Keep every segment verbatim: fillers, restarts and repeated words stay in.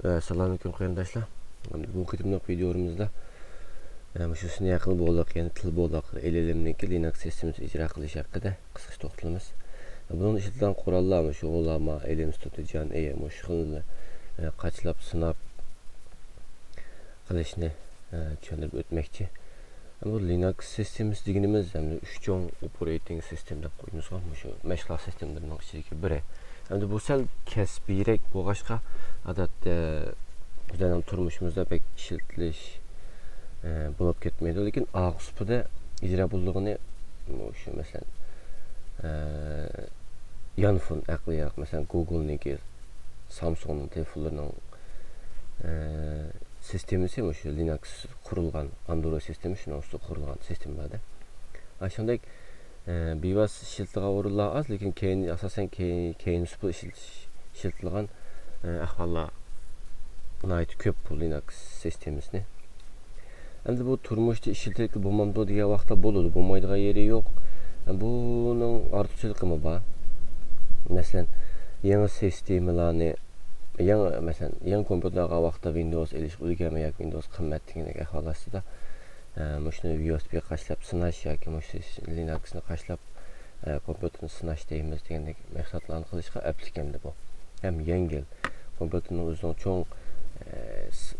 ئەسسالامۇئەلەيكۇم قېرىنداشلار. بۇ قېتىملىق ۋىدىيومىزدا، ئە، مۇشۇ سىنىي ئەقىل بولاق، يەنى تىل بولاق، ئېل ئېلىمنىڭكى لىناكس سىستېمىسىنى ئىجرا قىلىش ھەققىدە قىسقىچە توختىلىمىز. بۇنىڭدا ئىشلىتىلگەن قوراللار مۇشۇ ئۇلاما، ئېلىم ستۇدىيو، جان ئېي، مۇشۇ خىل، ئە، قاچىلاپ، سىناپ قىلىشنى، ئە، چۈشەندۈرۈپ ئۆتمەكچى. بۇ لىناكس سىستېمىسى دېگىنىمىز، ئەمدى ئۈچ چوڭ ئوپېرېتىڭ سىستېما دەپ قويىمىزغۇ، مۇشۇ مەشغۇلات سىستېمىلىرىنىڭ ئىچىدىكى بىرى. ئەمدى بۇ سەل كەسپىيرەك بولغاچقا، ئادەتتە بىزلەرنىڭ تۇرمۇشىمىزدا بەك ئىشلىتىلىش، ئە، بولۇپ كەتمەيدۇ. لېكىن ئاغ سۈپىدە ئىجرا بولىدىغىنى مۇشۇ، مەسىلەن، ئە، يانفون ئەقلىي ياراق، مەسىلەن، گوگلنىڭكى، سامسۇڭنىڭ تېلېفونلىرىنىڭ، ئە، سىستېمىسى مۇشۇ لىناكس قۇرۇلغان، ئاندرويد سىستېمىسى شۇنىڭ ئۈستىدە قۇرۇلغان سىستېمىلەردە. ئە، شۇنداق، ئە، بىۋاسىتە ئىشلىتىدىغان ئورۇنلار ئاز، لېكىن كەينى، ئاساسەن، كەينى، كەينى سۇپىدا ئىشلىتىش، ئىشلىتىدىغان، ئە، ئەھۋاللار ناھايىتى كۆپ بۇ لىناكس سىستېمىسىنى. ئەمدى بۇ تۇرمۇشتا ئىشلىتىلگىلى بولمامدۇ دېگەن ۋاقىتتا بولىدۇ، بولمايدىغان يېرى يوق. بۇنىڭ ئارتۇقچىلىقىمۇ بار. مەسىلەن، يېڭى سىستېمىلارنى، يېڭى، مەسىلەن، يېڭى كومپيۇتېر ئالغان ۋاقىتتا ۋىندوۋس ئېلىش ئۈلگەرمەي ياكى ۋىندوۋس قىممەت دېگەندەك ئەھۋال ئاستىدا، ئە، مۇشۇنى يۇ ئېس بى قاچىلاپ سىناش ياكى مۇشۇ لىناكسنى قاچىلاپ، ئە، كومپيۇتېرنى سىناش دەيمىز دېگەندەك مەھسۇلاتلارنى قىلىشقا ئەپلىك ئەمدى بۇ. ھەم يەڭگىل. كومپيۇتېرنىڭ ئۆزىنىڭ چوڭ، ئە، س-،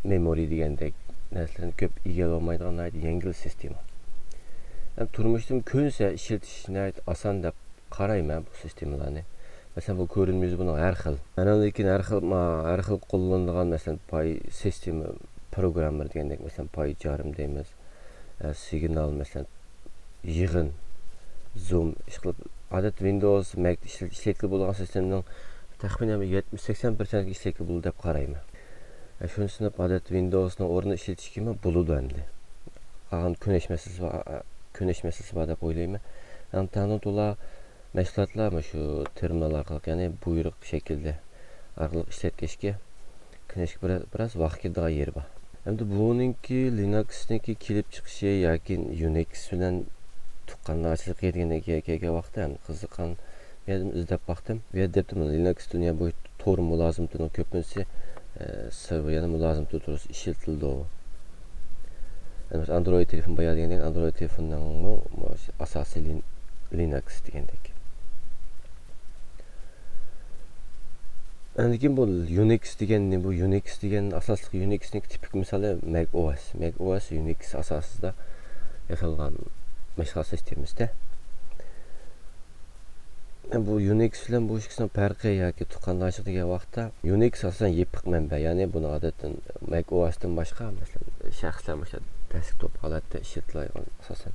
مېمورى دېگەندەك نەرسىلەرنى كۆپ ئىگىلىيەلمەيدىغان ناھايىتى يەڭگىل سىستېما. ھەم تۇرمۇشتىمۇ كۆنسە ئىشلىتىش ناھايىتى ئاسان دەپ قارايمەن بۇ سىستېمىلارنى. مەسىلەن، بۇ كۆرۈنمە يۈزى بۇنىڭ ھەر خىل. مانا لېكىن ھەر خىل، ما-، ھەر خىل قوللىنىدىغان، مەسىلەن، پاي سىستېما پروگراممېر دېگەندەك، مەسىلەن، پاي جارم دەيمىز. ئە، سىگنال، مەسىلەن، يىغىن، زۇم، ئىشقىلىپ، ئادەتتە ۋىندوۋس، مەك ئىشلەت-، ئىشلەتكىلى بولىدىغان سىستېمىنىڭ تەخمىنەن بىر يەتمىش، سەكسەن پىرسەنتكە ئىشلەتكىلى بولىدۇ دەپ قارايمەن. ئە، شۇنى سىناپ، ئادەتتە ۋىندوۋسنىڭ ئورنىدا ئىشلىتىشكىمۇ بولىدۇ ئەمدى. قالغان كۆنۈش مەسىلىسى بار، ئە، كۆنۈش مەسىلىسى بار دەپ ئويلايمەن. ئەمدى تەڭدىن تولا مەشغۇلاتلار مۇشۇ تېرمىنال ئارقىلىق، يەنى بۇيرۇق شەكلىدە ئارقىلىق ئىشلەتكەچكە، كۆنۈشكە بىر-، بىراز ۋاقىت كېتىدىغان يېرى بار. ئەمدى بۇنىڭكى لىناكسنىڭكى كېلىپ چىقىشى ياكى يۇنىكس بىلەن تۇغقانداشلىقى دېگەندەك كەلگەن ۋاقىتتا ھەم قىزىققان، بۇ يەردىن ئىزدەپ باقتىم. بۇ يەردە دەپتۇ، لىناكس دۇنيا بويىچە تور مۇلازىمىتىنىڭ كۆپىنچىسى، ئە، سېرۋېر، يەنى مۇلازىمىتى توغرىسىدا ئىشلىتىلىدۇ. يەنى مەسىلەن، ئاندرويد تېلېفون بايا دېگەندەك، ئاندرويد تېلېفوننىڭمۇ ئاساسىي لىن-، لىناكس دېگەندەك. ئاندىن كېيىن بۇ يۇنىكس دېگەن، بۇ يۇنىكس دېگەن ئاساسلىق يۇنىكسنىڭ تىپىك مىسالى مەك ئو ئەس. مەك ئو ئەس يۇنىكس ئاساسىدا ياسالغان مەشغۇلات سىستېمىسىدە. بۇ يۇنىكس بىلەن بۇ ئىككىسىنىڭ پەرقى ياكى تۇغقانداشلىقى دېگەن ۋاقىتتا، يۇنىكس ئاساسەن يېپىق مەنبە، يەنى بۇنى ئادەتتىن مەك ئو ئەستىن باشقا، مەسىلەن، شەخسلەر مۇشۇ دېسكتوپ ھالەتتە ئىشلىتىدىغان ئاساسەن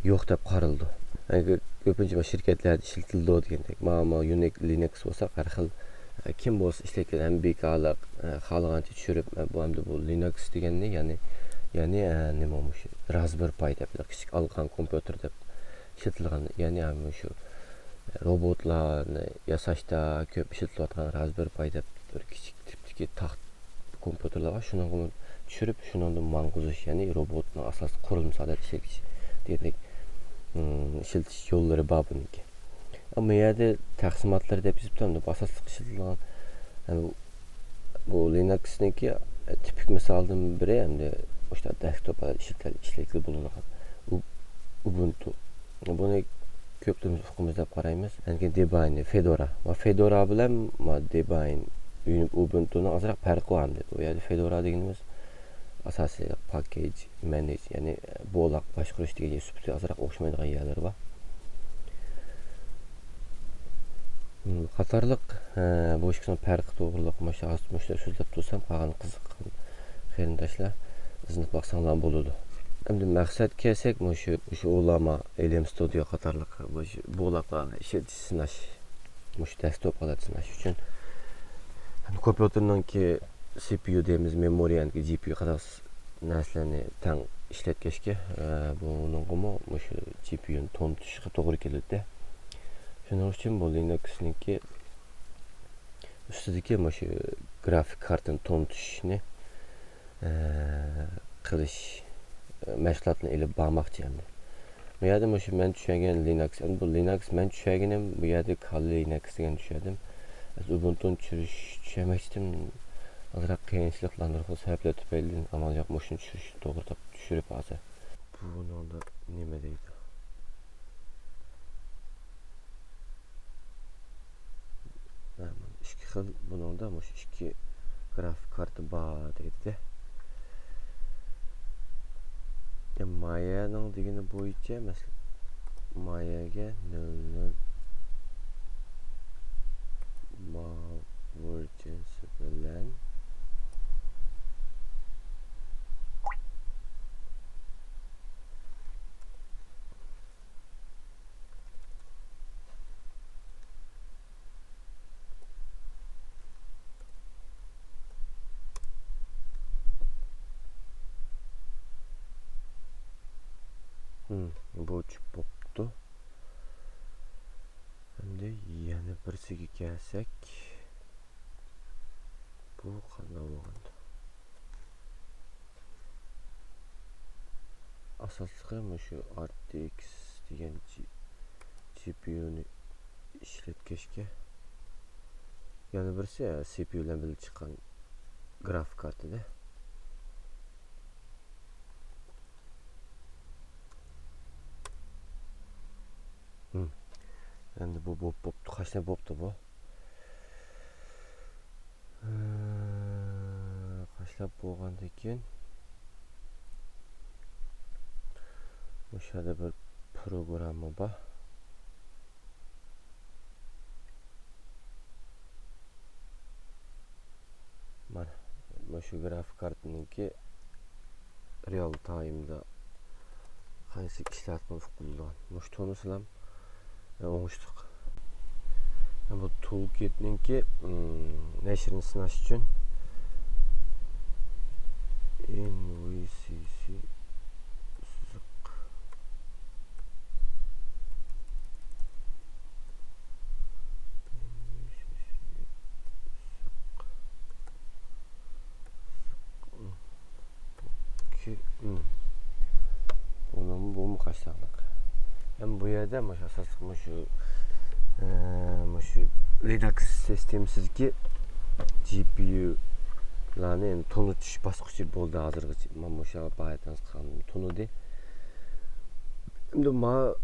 يوق دەپ قارىلىدۇ. يەنى كۆپىنچە شىركەتلەردە ئىشلىتىلىدۇ دېگەندەك. مانا، مانا يۇنىك-، لىنكس بولسا ھەر خىل، ئە، كىم بولسا ئىشلەتكەن ھەم بىكارلىق، ئە، خالىغانچە چۈشۈرۈپ، ئە، بۇ ئەمدى بۇ لىنكس دېگەننى، يەنى، يەنى، ئە، نېمە مۇشۇ رازبېر پاي دەپ، كىچىك ئالىقان كومپيۇتېر دەپ ئىشلىتىلغان، يەنى ھەم مۇشۇ روبوتلارنى ياساشتا كۆپ ئىشلىتىلىۋاتقان رازبېر پاي دەپ بىر كىچىك تىپتىكى تاختا كومپيۇتېرلار بار، شۇنىڭغا چۈشۈرۈپ، شۇنىڭدىن ماڭغۇزۇش، يەنى روبوتنىڭ ئاساسلىق قۇرۇلمىسى ھالەتتە ئىشلىتىش دېگەندەك، ئىم، ئىشلىتىش يوللىرى بار بۇنىڭكى. ئەمما يەردە تەقسىماتلىرى دەپ يېزىپتۇ، ئەمدى بۇ ئاساسلىق ئىشلىتىلىدىغان، ئەمدى بۇ لىنكسنىڭكى تىپىك مىسالىدىن بىرى، ئەمدى مۇشۇنداق دېسكتوپ ھالەتتە ئىشلىتىل-، ئىشلەتكىلى بولىدىغان ئۇ-، ئۇبۇنتۇ. بۇنى كۆپتىن ئۇقىمىز دەپ قارايمىز. ئەنكى دېباين، فېدورا. ما فېدورا بىلەن ما دېباين، ئۇبۇنتۇنىڭ ئازراق پەرقى بار ئەمدى. بۇ يەردە فېدورا دېگىنىمىز ئاساسىي پاككېج مەنېج، يەنى بولاق باشقۇرۇش دېگەن سۈپىتى ئازراق ئوخشىمايدىغان يەرلىرى بار. مم، قاتارلىق، ئە، بۇ ئىككىسىنىڭ پەرقى توغرىلىق مۇشۇ ئاز-، مۇشۇ سۆزلەپ تۇرسام، قالغان قىزىققان قېرىنداشلار ئىزدىنىپ باقساڭلار بولىدۇ. ئەمدى مەقسەتكە كەلسەك، مۇشۇ، مۇشۇ ئۇلاما، ئېلىم ستۇدىيو قاتارلىق مۇشۇ بولاقلارنى ئىشلىتىش، سىناش، مۇشۇ دېسكتوپ ھالەتتە سىناش ئۈچۈن كومپيۇتېرنىڭكى سى پى يۇ دەيمىز، مېمورى، يەنى جى پى يۇ قاتارلىق نەرسىلەرنى تەڭ ئىشلەتكەچكە، ئە، بۇنىڭغىمۇ مۇشۇ جى پى يۇنى توڭلىتىشقا توغرا كېلىدۇ. شۇنىڭ ئۈچۈن بۇ لىنكسنىڭكى ئۈستىدىكى مۇشۇ گرافىك كارتىنى توڭلىتىشنى، ئە، قىلىش، ئە، مەشغۇلاتىنى ئېلىپ بارماقچى ئەمدى. بۇ يەردە مۇشۇ مەن چۈشەنگەن لىنكس، ئەمدى بۇ لىنكس مەن چۈشەنگىنىم، بۇ يەردە كالى لىنكس دېگەننى چۈشەندىم. ئۇبۇنتۇنى چۈشۈرۈش، چۈشۈرمەكچىدىم. ئازراق قىيىنچىلىقلاندۇرغان سەۋەبلەر تۈپەيلىدىن ئامال يوق، مۇشۇنى چۈشۈرۈشنى توغرا تاپتىم، چۈشۈرۈپ ھازىر. بۇنىڭدا نېمە دەيدۇ؟ مانا ئىككى خىل، بۇنىڭدا مۇشۇ ئىككى گرافىك كارتا بار دەيدۇ. مايانىڭ دېگىنى بويىچە، مەسىلەن، ماياگە نۆل نۆل ماۋېرجېنسى بىلەن بۇ چۈشۈپ بوپتۇ. ئەمدى يەنە بىرسىگە كەلسەك، بۇ قانداق بولغاندۇ؟ ئاساسلىقى مۇشۇ ئارتېكس دېگەن جى-، جى پى يۇنى ئىشلەتكەچكە، يەنە بىرسى سى پى يۇ بىلەن بىللە چىققان گرافىك كارتىدە. ھىم. ئەمدى بۇ بوپ-، بوپتۇ، قاشلاپ بوپتۇ بۇ. ھە، قاشلاپ بولغاندىن كېيىن، مۇشۇ يەردە بىر پروگرامما بار. مانا، مۇشۇ گرافىك كارتىنىڭكى رېئال تايمدا قايسى ئىشلەتكىنى ئۇقۇلىدىغان. مۇشۇ تونۇسىلام ئوڭۇشلۇق. بۇ تولكىتنىڭكى، ئىم، نەشرىنى سىناش ئۈچۈن ئېن ۋى سى سى سىزىق. كى-، ئىم. بۇنىڭمۇ، بۇمۇ قاشلاقلىق. ھەم بۇ يەردە مۇشۇ ئاساسلىق مۇشۇ، ئە، مۇشۇ لىناكس سىستېمىسىدىكى جى پى يۇلارنى ئەمدى تونۇتۇش باسقۇچى بولدى ھازىرغىچە. مانا مۇشۇ پائالىيىتىمىز قالدى، تونۇدى. ئەمدى ما-،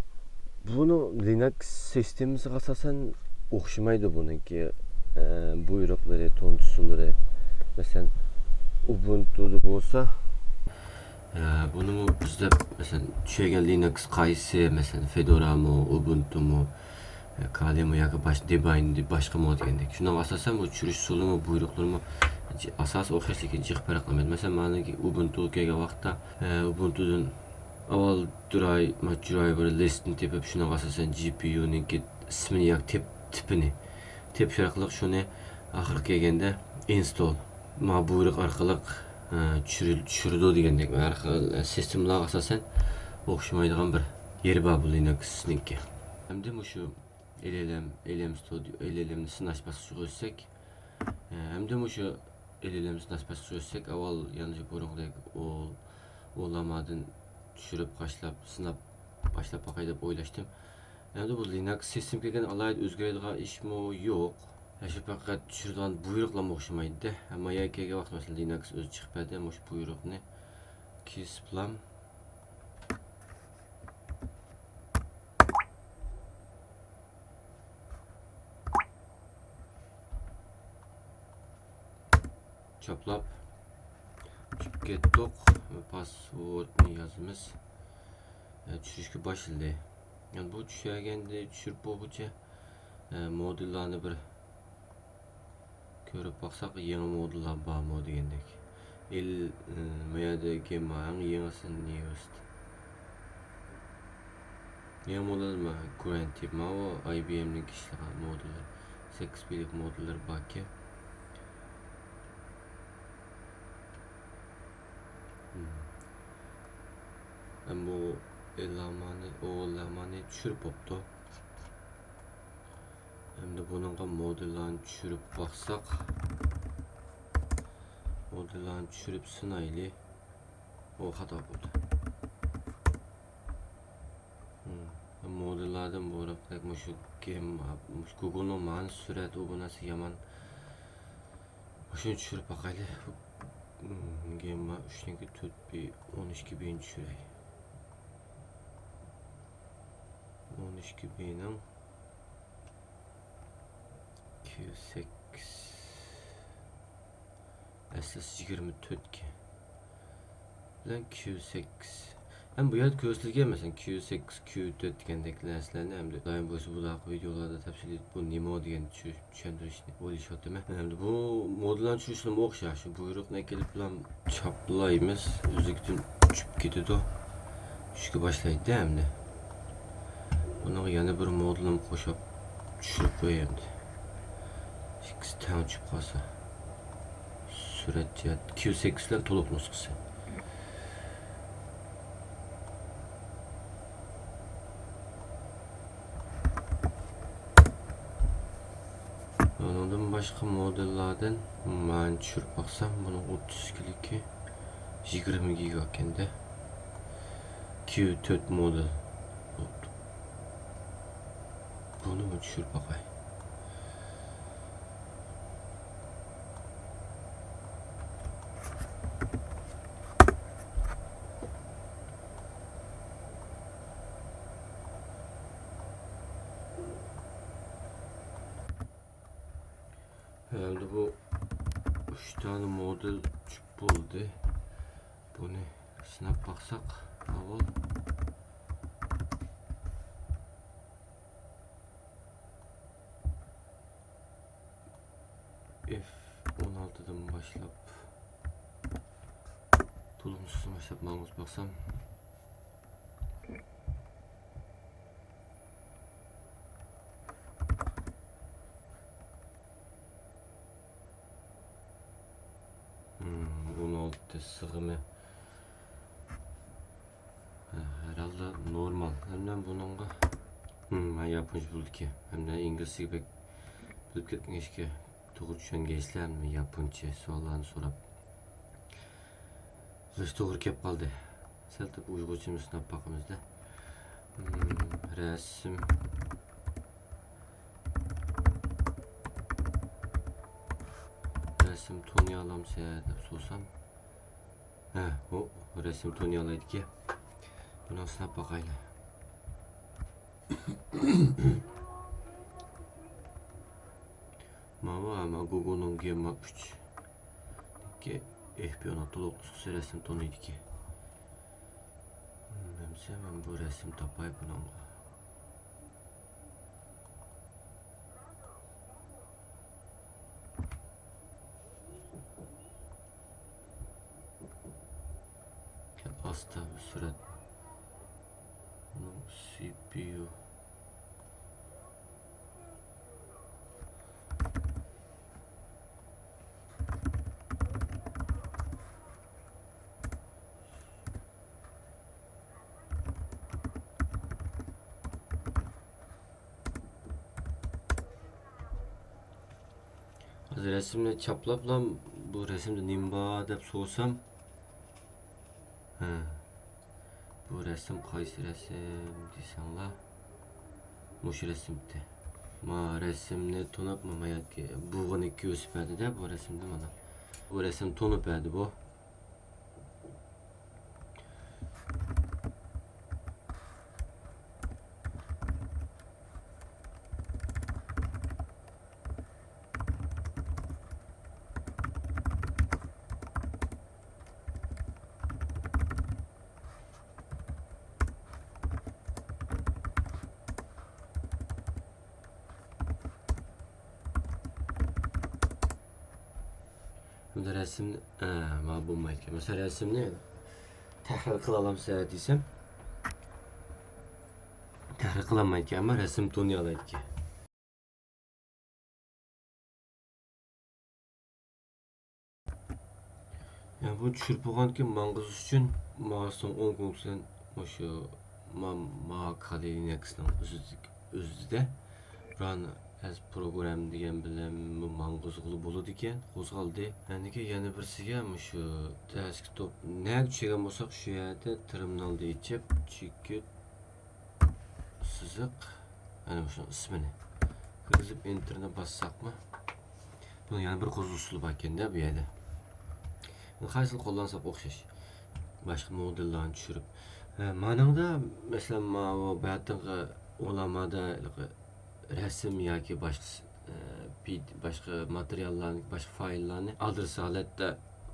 بۇنىڭ لىناكس سىستېمىسىغا ئاساسەن ئوخشىمايدۇ بۇنىڭكى، ئە، بۇيرۇقلىرى، تونۇتۇش ئۇسۇللىرى. مەسىلەن، ئۇبۇنتۇدا بولسا، ئە، بۇنىمۇ بىزدە، مەسىلەن، چۈشۈرگەن لىناكس قايسى، مەسىلەن، فېدورامۇ، ئۇبۇنتۇمۇ، ئە، كالىمۇ ياكى باش-، دېبايىنى باشقىمۇ دېگەندەك. شۇنىڭغا ئاساسەن بۇ چۈشۈرۈش ئۇسۇلىمۇ، بۇيرۇقلىرىمۇ ئاساسىي ئوخشاش، لېكىن جىق پەرقلىنمەيدۇ. مەسىلەن، مانا ئۇبۇنتۇغا كەلگەن ۋاقىتتا، ئە، ئۇبۇنتۇدىن ئاۋۋال دراي-، ما-، درايۋېر لىستىنى تېپىپ، شۇنىڭغا ئاساسەن جى پى يۇنىڭكى ئىسمىنى ياكى تىپ-، تىپىنى تېپىش ئارقىلىق شۇنى ئاخىرقى كەلگەندە ئىنستول، ما بۇيرۇق ئارقىلىق، ئە، چۈشۈرۈل-، چۈشۈرىدۇ دېگەندەك. ھەر خىل، ئە، سىستېمىلارغا ئاساسەن ئوخشىمايدىغان بىر يېرى بار بۇ لىناكسنىڭكى. ئەمدى مۇشۇ ئېل ئېل ئېم، ئېل ئېم ستۇدىيو، ئېل ئېل ئېمنى سىناش باسقۇچىغا ئۆتسەك، ئە، ئەمدى مۇشۇ ئېل ئېل ئېمنى سىناش باسقۇچىغا ئۆتسەك، ئاۋۋال يەنە بۇرۇنقىدەك ئۇ ئۇلامادىن چۈشۈرۈپ باشلاپ، سىناپ باشلاپ باقاي دەپ ئويلاشتىم. ئەمدى بۇ لىناكس سىستېما كەلگەن ئالاھىدە ئۆزگىرىدىغان ئىشمۇ يوق. شۇ پەقەت چۈشۈرىدىغان بۇيرۇقلارمۇ ئوخشىمايدۇ. ئەمما يەنە كەلگەن ۋاقىت، مەسىلەن، لىناكس ئۆزى چىقىپ بەردى، مۇشۇ بۇيرۇقنى كېسىپلام. چاپلاپ چۈشۈپ كەتتۇق. پاسۋوردنى يازىمىز. ئە، چۈشۈرۈشكە باشلىدى. يەنى بۇ چۈشۈرگەندە چۈشۈرۈپ بولغۇچە، ئە، مودېللارنى بىر كۆرۈپ باقساق، يېڭى مودېللار بارمۇ دېگەندەك. ئېل-، ئە، ما يەردە گېما ئەڭ يېڭىسى نيۇست. يېڭى مودېل ما گرانتى، ماۋۇ ئاي بى ئېمنىڭ ئىشلىغان مودېلى، سەككىز پىلىك مودېللىرى باركەن. ھەم بۇ ئېلامانى، ئوغۇللامانى چۈشۈرۈپ بوپتۇ. ئەمدى بۇنىڭغا مودېللارنى چۈشۈرۈپ باقساق، مودېللارنى چۈشۈرۈپ سىنايلى. ئۇ خاتا بولدى. مودېللار ئادەم بۇيرۇقتەك مۇشۇ گېم، مۇشۇ گۇگلنىڭ مانا سۈرئەتى، ئۇ بۇ نەرسە يامان. مۇشۇنى چۈشۈرۈپ باقايلى. گېم ئۈچنىڭكى تۆت بى، ئون ئىككى بىنى چۈشۈرەي. ئون ئىككى بىنىڭ كيۇ سەككىز. ئەسلىسى يىگىرمە تۆتكە بىلەن كيۇ سەككىز. ھەم بۇ يەردە كۆرسىتىلگەن، مەسىلەن، كيۇ سەككىز، كيۇ تۆت دېگەندەك نەرسىلەرنى، ھەمدە دائىم بولسا بۇلاقى ۋىدېئولاردا تەپسىلىي بۇ نېمە دېگەننى چۈ-، چۈشەندۈرۈشنى ئويلىشىۋاتىمەن. ھەمدە بۇ مودېللارنى چۈشۈرۈشنىمۇ ئوخشاش. شۇ بۇيرۇقنى ئەكېلىپلا چاپلايمىز. ئۆزلۈكىدىن چۈشۈپ كېتىدۇ. چۈشۈشكە باشلايدۇ ئەمدى. بۇنىڭغا يەنە بىر مودېلنى قوشۇپ چۈشۈرۈپ قوياي ئەمدى. ئىككىسى تەڭ چۈشۈپ قالسا. سۈرەت جەھەت كيۇ سەككىز بىلەن تولۇق نۇسخىسى. ئۇنىڭدىن باشقا مودېللاردىن مانا چۈشۈرۈپ باقسام، بۇنىڭ ئوتتۇز ئىككىلىكى يىگىرمە گىگا ئىكەندە. كيۇ تۆت مودېل بوپتۇ. بۇنىمۇ چۈشۈرۈپ باقاي. ئەمدى بۇ ئۈچ دانە مودېل چۈشۈپ بولدى. بۇنى سىناپ باقساق ئاۋۋال. ئېف ئون ئالتىدىن باشلاپ، تولۇق نۇسخىسىنى باشلاپ ماڭغۇزۇپ باقسام. مم، ئون ئالتە سىغىمى. ھە، ھەرھالدا نورمال. ھەمدە بۇنىڭغا، مم، ھە، ياپونچە بولىدىكەن. ھەمدە ئىنگلىزچىگە بەك بىلىپ كەتمىگەچكە، توغرا چۈشەنگەيسىلەر، ياپونچە سوئاللارنى سوراپ قىلىش توغرا كەپ قالدى. سەل تېپىپ ئۇيغۇرچىمۇ سىناپ باقىمىزدە. مم، رەسىم. رەسىم تونۇيالامسە دەپ سورىسام. ھە، ئۇ رەسىم تونۇيالايدىكەن. بۇنى سىناپ باقايلى. ماۋۇ، ماۋۇ گۇگلنىڭ گېمما ئۈچ. ئېف بى ئون ئالتە تولۇق نۇسخىسى رەسىم تونۇيدىكەن. مەنسە، مەن بۇ رەسىم تاپاي بۇنىڭغا. ئاستا بىر سۈرەت. بۇنىڭ سى پى يۇ. ھازىر رەسىمنى چاپلاپلا، بۇ رەسىمدە نېمە بار دەپ سورىسام، ھە، بۇ رەسىم قايسى رەسىم دېسەڭلار، مۇشۇ رەسىمتى. ما رەسىمنى تونۇپ، ما ياكى بۇغىنى كۆرسىتىپ بەردى-دە، بۇ رەسىمدە مانا. بۇ رەسىم تونۇپ بەردى بۇ. بۇندا رەسىمنى، ئە، مانا بولمايدىكەن. مەسىلەن، رەسىمنى تەھرىر قىلالامسەن دېسەم، تەھرىر قىلالمايدىكەن، ئەمما رەسىم تونۇيالايدىكەن. يەنى بۇ چۈشۈرۈپ بولغاندىكىن ماڭغۇزۇش ئۈچۈن مائۇسنىڭ ئوڭ كۇنۇپكىسىدىن مۇشۇ ما-، ما كالى لىنەكسنىڭ ئۆزىدە، ئۆزىدە ران ئەز پروگرام دېگەن بىلەن ماڭغۇزغىلى بولىدىكەن. قوزغالدى. ئاندىن كېيىن يەنە بىرسىگە مۇشۇ دېسكتوپ نەگە چۈشۈرگەن بولساق، شۇ يەردە تېرمىنالنى ئېچىپ، چېكىت سىزىق مانا مۇشۇ ئىسمىنى كىرگۈزۈپ، ئېنتېرنى باسساقمۇ، بۇنىڭ يەنە بىر قوزغىلىش ئۇسۇلى بار ئىكەن-دە بۇ يەردە. قايسىنى قوللانساق ئوخشاش. باشقا مودېللارنى چۈشۈرۈپ. ھە، مانىڭدا، مەسىلەن، ماۋۇ باياتىنقى ئۇلامادا ھېلىقى رەسىم ياكى باشقا، ئە، پىد-، باشقا ماتېرىياللارنى، باشقا فايىللارنى ئادرېس ھالەتتە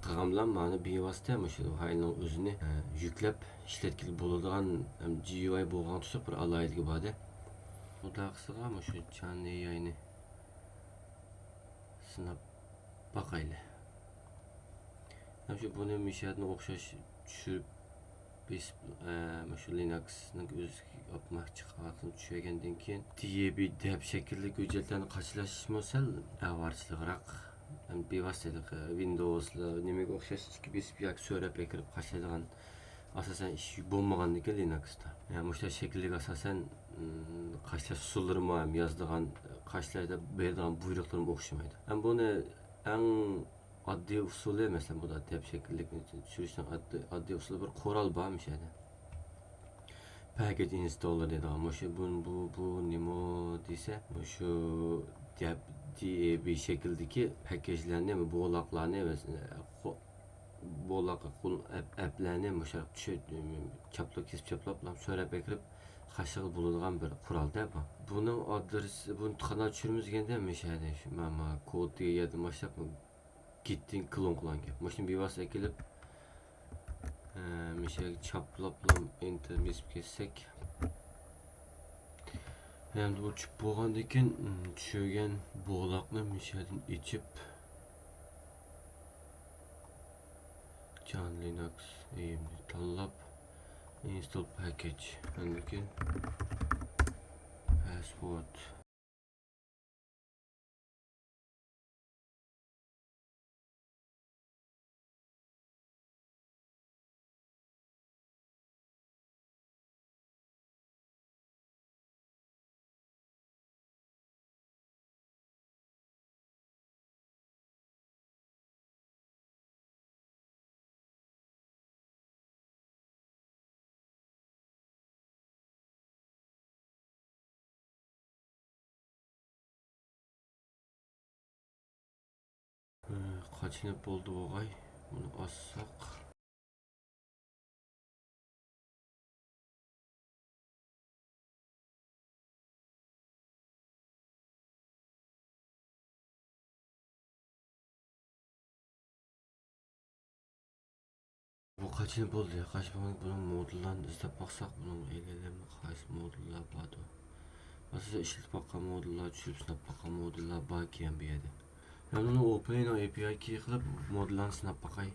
قىلغان بىلەن مانا بىۋاسىتە مۇشۇ فايىلنىڭ ئۆزىنى، ئە، يۈكلەپ ئىشلەتكىلى بولىدىغان ھەم جى يۇ ئاي بولغان تۇرسا بىر ئالاھىدىلىكى بار-دە. خۇدا قىلسىغا مۇشۇ جان ئېي ئاينى سىناپ باقايلى. ھەم شۇ بۇنى مىشەدىن ئوخشاش چۈشۈرۈپ بېسىپ، ئە، مۇشۇ لىناكسنىڭ ئۆزى ئاپتوماتىك چىقارغان چۈشۈرگەندىن كېيىن، تى ئېي بى دەپ شەكىللىك ھۆججەتلەرنى قاچىلاشمۇ سەل ئاۋارىچىلىقراق. ھەم بىۋاسىتە ۋىندوۋسلا نېمىگە ئوخشاش ئىككى بېسىپ ياكى سۆرەپ ئەكىرىپ قاچىلايدىغان ئاساسەن ئىش بولمىغاندىكىن لىناكستا. يەنى مۇشۇنداق شەكىللىك ئاساسەن، ئىم، قاچىلاش ئۇسۇللىرىمۇ ھەم يازىدىغان، قاچىلاشتا بېرىدىغان بۇيرۇقلىرىمۇ ئوخشىمايدۇ. ھەم بۇنى ئەڭ ئاددىي ئۇسۇلى، مەسىلەن، بۇ دەپ شەكىللىكنى چۈشۈرۈشنىڭ ئاددىي، ئاددىي ئۇسۇلى بىر قورال بار مۇشۇ يەردە. پەكەج ئىنستوللېر دەيدىغان. مۇشۇ بۇ، بۇ، بۇ نېمە دېسە، مۇشۇ دەپ دى ئېي بى شەكلىدىكى پەكەجلەرنى، بولاقلارنى، مەسىلەن، قو-، بولاق قۇل-، ئەپ-، ئەپلەرنى مۇشۇ چۈشۈرۈپ، چاپلاپ، كېسىپ چاپلاپ، سۆرەپ ئەكىرىپ قاچىلىغىلى بولىدىغان بىر قورال-دە بۇ. بۇنىڭ ئادرېسى، بۇنى قانداق چۈشۈرىمىز دېگەندە، مۇشۇ يەردە شۇ مانا كودى يەردىن باشلاپ گىتتىن كلون قىلغان گەپ. مۇشۇنى بىۋاسىتە ئەكېلىپ، ئە، مۇشۇ يەرگە چاپلاپلا ئېنتېر بېسىپ كەتسەك. ئەمدى ئۇچۇپ بولغاندىن كېيىن، ئىم، چۈشۈرگەن بولاقنى مۇشۇ يەردىن ئېچىپ، جان لىناكس ئېيىمنى تاللاپ، ئىنستول پەكەج، ئاندىن كېيىن پەسۋورد. قاچىلىنىپ بولدى بوغاي. بۇنى ئاچساق. بۇ قاچىلىنىپ بولدى. قاچىلىنىپ بۇنىڭ مودېللارنى ئىزدەپ باقساق، بۇنىڭ ئېلىلىمۇ قايسى مودېللار باردۇ؟ ئاساسەن ئىشلىتىپ باققان مودېللار، چۈشۈرۈپ سىناپ باققان مودېللار باركەن بۇ يەردە. مەن بۇنى ئوپېنئېينىڭ ئېپىئاي كىي قىلىپ مودېللارنى سىناپ باقاي.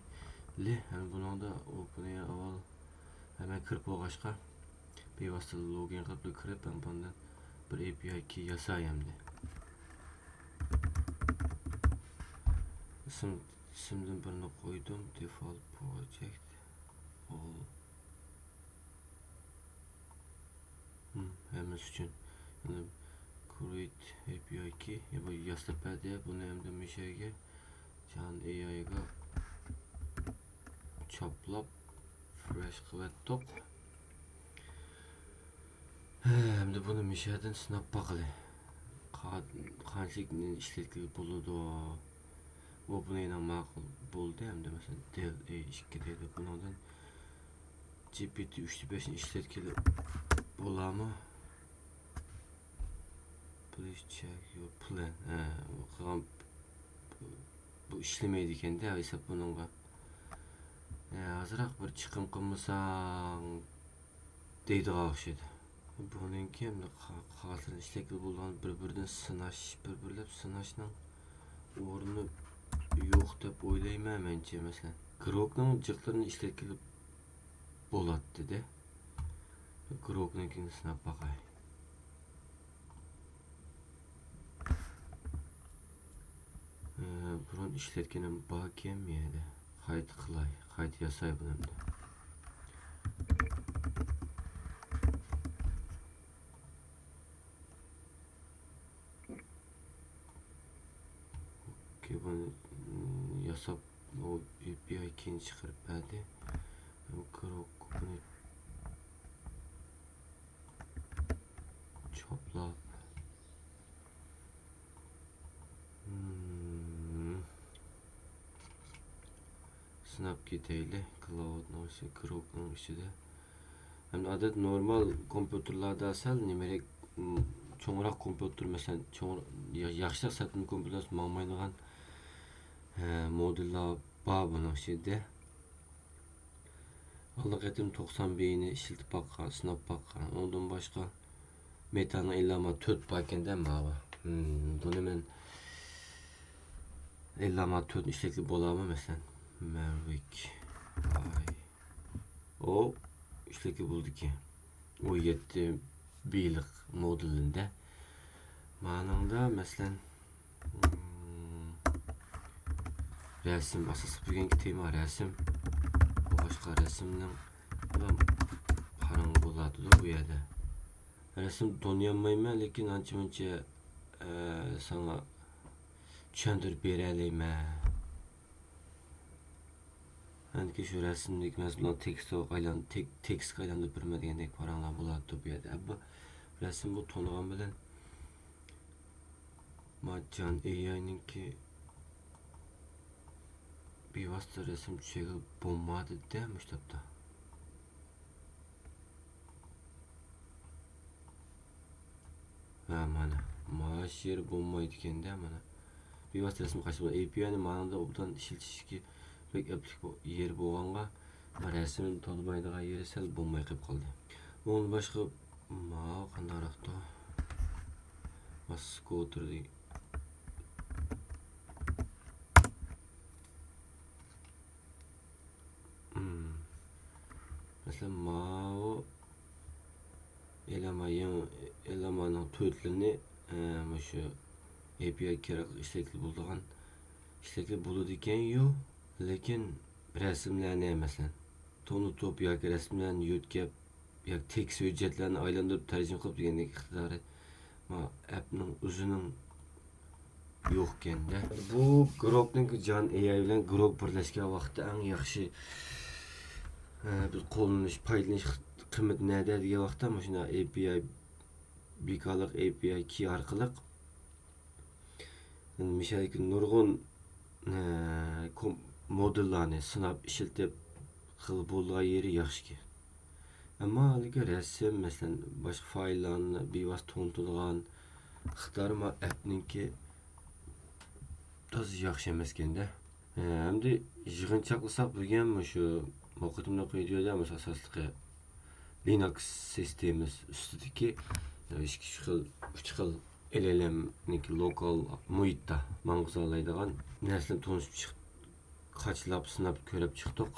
لى، ھەم بۇنىڭدا ئوپېنئېي ئاۋۋال ھەممە كىرىپ بولغاچقا، بىۋاسىتە لوگىن قىلىپ كىرىپ، ھەم بۇندىن بىر ئېپىئاي كىي ياساي ئەمدى. ئىسىم، ئىسىمدىن بىرنى قويدۇم، دېفالت پروجېكت. ھەممىسى ئۈچۈن. يەنى كرېيت ئېپىئاي كىي، يا بۇ ياساپ بەردى، بۇنى ئەمدى مۇشۇ يەرگە جان ئېي ئايغا چاپلاپ، فرېش قىلىۋەتتۇق. ھە، ئەمدى بۇنى مۇشۇ يەردىن سىناپ باقىلى. قا-، قانچىلىك ئىشلەتكىلى بولىدۇ؟ ئوپېنئېينىڭ ماقۇل بولدى، ئەمدى مەسىلەن، دېل ئېي ئىككى دەيدۇ. بۇنىڭدىن جى پى تى ئۈچ بەشنى ئىشلەتكىلى بولامۇ؟ پلىز چېك يور پلان. ھە، بۇ قىلغان، بۇ، بۇ ئىشلىمەيدىكەن-دە، ھېساب بۇنىڭغا. ھە، ئازراق بىر چىقىم قىلمىساڭ دەيدىغان ئوخشايدۇ. بۇنىڭكى ئەمدى قا-، قاغازلىرىنى ئىشلەتكىلى بولىدىغان بىر-بىرىدىن سىناش، بىر-بىرلەپ سىناشنىڭ ئورنى يوق دەپ ئويلايمەن مەنچە. مەسىلەن، گروكنىڭ جىقلىرىنى ئىشلەتكىلى بولاتتى-دە. گروكنىڭكىنى سىناپ باقاي. ئە، بۇرۇن ئىشلەتكىنىم باركەن يەنە. قايتا قىلاي، قايتا ياساي بۇنى ئەمدى. ئوكەي، بۇنى، م، ياساپ، ئۇ ئېپىئاي كىيىنى چىقىرىپ بەردى. ھەم گروك بۇنى چاپلاپ، سىناپ كېتەيلى. كلاۋودنىڭ ئىچى، گروكنىڭ ئىچىدە. ئەمدى ئادەتتە نورمال كومپيۇتېرلاردا سەل نېمىرەك، م، چوڭراق كومپيۇتېر، مەسىلەن، چوڭ، يا-، ياخشىراق سەپنىڭ كومپيۇتېرلار ماڭمايدىغان، ھە، مودېللار بار بۇنىڭ ئىچىدە. ئالدىنقى قېتىم توقسان بىنى ئىشلىتىپ باققان، سىناپ باققان. ئۇنىڭدىن باشقا مېتانىڭ ئىللامۇ تۆت باركەن-دە، ماۋۇ. ھىم، بۇنى مەن ئىللامۇ تۆت ئىشلەتكىلى بولامۇ، مەسىلەن؟ مەۋىك ئاي. ئۇ ئىشلەتكىلى بولىدىكەن. ئون يەتتە بىلىق مودېلىنى-دە. مانىڭدا، مەسىلەن، ھىم، رەسىم، ئاساسلىق بۈگۈنكى تېما رەسىم. بولغاچقا رەسىمنىڭ بىلەن پاراڭ بولاتىدۇ بۇ يەردە. رەسىم تونۇيالمايمەن، لېكىن ئانچە-مۇنچە، ئە، ساڭا چۈشەندۈرۈپ بېرەلەيمەن. ئەنكى شۇ رەسىمدىكى مەن سىلەرنىڭ تېكىستىغا ئايلان-، تېك-، تېكىستكە ئايلاندۇرۇپ بېرىمەن دېگەندەك پاراڭلار بولاتتى بۇ يەردە. ئەمما رەسىم بۇ تونۇغان بىلەن ما جان ئېياينىڭكى بىۋاسىتە رەسىم چۈشۈرگىلى بولمايدۇ-دە مۇشۇ تاپتا. ھە، مانا. مانا شۇ يېرى بولمايدىكەن-دە، مانا. بىۋاسىتە رەسىم قاچىلىق. ئەي پىي ئاينى مانىڭدا ئوبدان ئىشلىتىشكە بەك ئەپلىك بو-، يېرى بولغانغا، رەسىمنى تونۇمايدىغان يېرى سەل بولماي قېلىپ قالدى. ئۇنىڭدىن باشقا، ماۋۇ قانداقراقتۇ؟ ماس سكوتېر دېگەن. مم. مەسىلەن، ماۋۇ ئېلما، يېڭى ئېلمانىڭ تۆتلىرىنى، ئە، مۇشۇ ئەي پىي ئاي كېرەكلىك ئىشلەتكىلى بولىدىغان، ئىشلەتكىلى بولىدىكەن-يۇ، لېكىن رەسىملەرنى، مەسىلەن، تونۇتۇپ ياكى رەسىملەرنى يۆتكەپ، ياكى تېكىست ھۆججەتلەرنى ئايلاندۇرۇپ تەرجىمە قىلىپ دېگەندەك ئىقتىدارى ما ئەپنىڭ ئۆزىنىڭ يوقكەن-دە. بۇ گروكنىڭكى جان ئېياي بىلەن گروك بىرلەشكەن ۋاقىتتا ئەڭ ياخشى، ئە، بىز قوللىنىش، پايدىلىنىش قىممىتى نەدە دېگەن ۋاقىتتا، مۇشۇنداق ئەي پىي ئاي، بىكارلىق ئەي پىي ئاي كى ئارقىلىق مىشەدىكى نۇرغۇن، ئە، كوم-، مودېللارنى سىناپ ئىشلىتىپ قىلغىلى بولىدىغان يېرى ياخشىكەن. ئەمما ھېلىقى رەسىم، مەسىلەن، باشقا فايللارنى بىۋاسىتە تونۇتىدىغان ئىقتىدارى ما ئەپنىڭكى تازا ياخشى ئەمەسكەن-دە. ئە، ئەمدى يىغىنچاقلىساق، بۈگۈن مۇشۇ بۇ قېتىملىق ۋىدېيودا مۇشۇ ئاساسلىقى لىناكس سىستېمىسى ئۈستىدىكى، ئە، ئىككى خىل، ئۈچ خىل ئېل ئېل ئېمنىڭكى لوكال مۇھىتتا ماڭغۇزالايدىغان نەرسىلەرنى تونۇشۇپ چىق-، قاچىلاپ، سىناپ كۆرۈپ چىقتۇق.